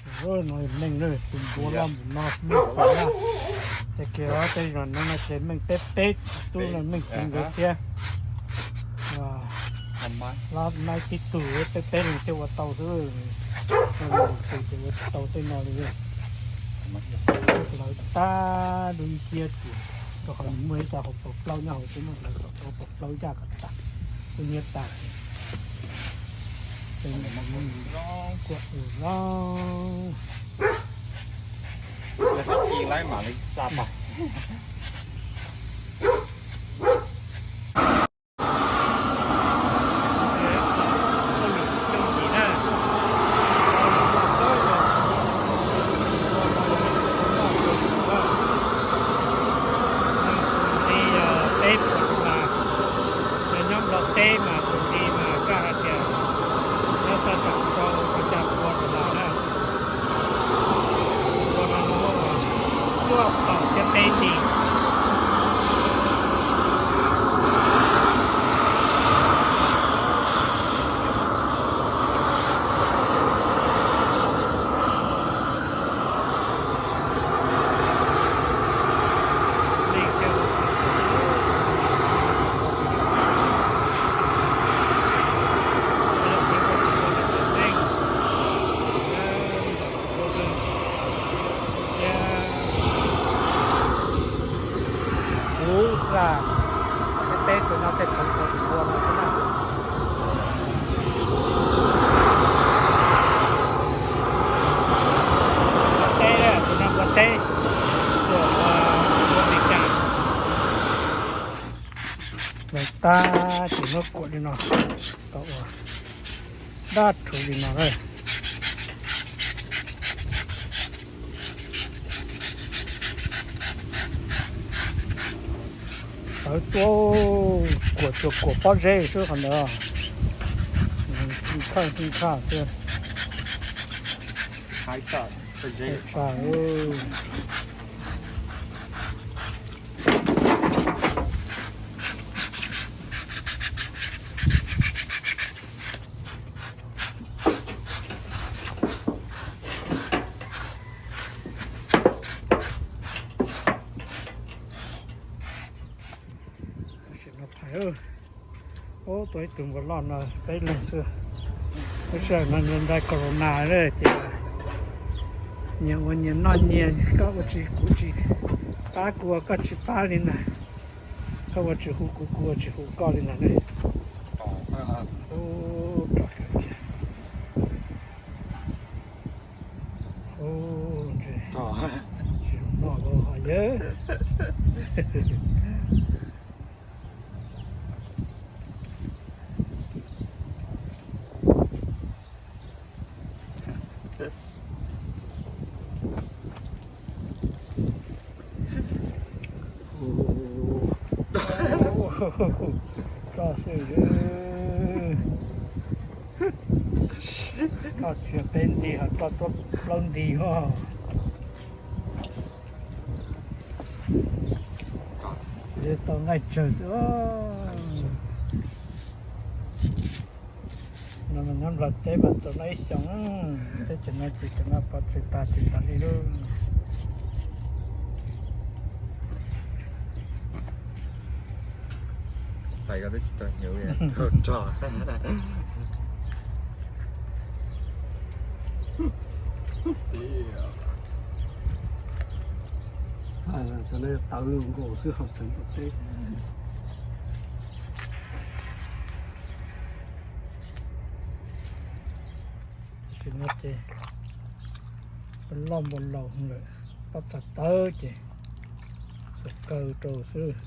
No meej na, tus npua loj mus no meej xav na. Ces kiag tej zaum no no ces meej peb peb tub no meej txiv nkawd thiab. Lab maib tib tug peb peb leeg thiaj ua tau xwb. Tus ces ua tsis tau tej no li. Lawv tab dub nciab tias, rau qhov nws muaj ib co hauv paus plaub nyob hauv xwb, muaj lawv kom tau paus plaub yaj kom tas, kuj nyiab tas. Ces kuam tus lauj. Teb puas tus las, yog nyob Nplog teb mas tus ntxhais mas koj hais tias nyob txog tom rau ua cas ua tus las na. Ua no no, cuaj kaum thiab peb tis. Kuv xwb, peb teb tus no tej phoov tus ua no xwb na. Ua teb, tus no ua teb, ua, ua Meskas. Lawv tab tsis muab kuam li no, tau ua dab rhuv li no lawm. Tawv tuaj, kuam tsuas kuam pob zeb xwb qhov ntawd. Khaj khaj xwb. Sim no pais, ub, tuaj ib tug npua loj no peb leeg xwb. Lub sij hawm no nyias ntais corona lawm ces nyias ua nyias noj nyias, koj ua tsis kuv tsis pab, kuv ua koj tsis pab li ntag. Koj ua tsis huv kuv, kuv ua tsis huv koj li ntag ne. Ub, rau kiag. Ub, ntshe tsis zoo noj los ho yawg. Roj xwb, koj tsis yog peb nti ho roj tuab plaub nti os. Tau nqaij tsawg xwb. No mas nyob Nplog teb mas txaus noj ib xyoos, teb chaws no ces cov no pov txwm tas tsis tas li lawm. Tawv nkaus xwb ho tseem pov teb. Tam sim no ces loj npaum laus lawm, pob txha tawv ces xuas kaw rau xwb.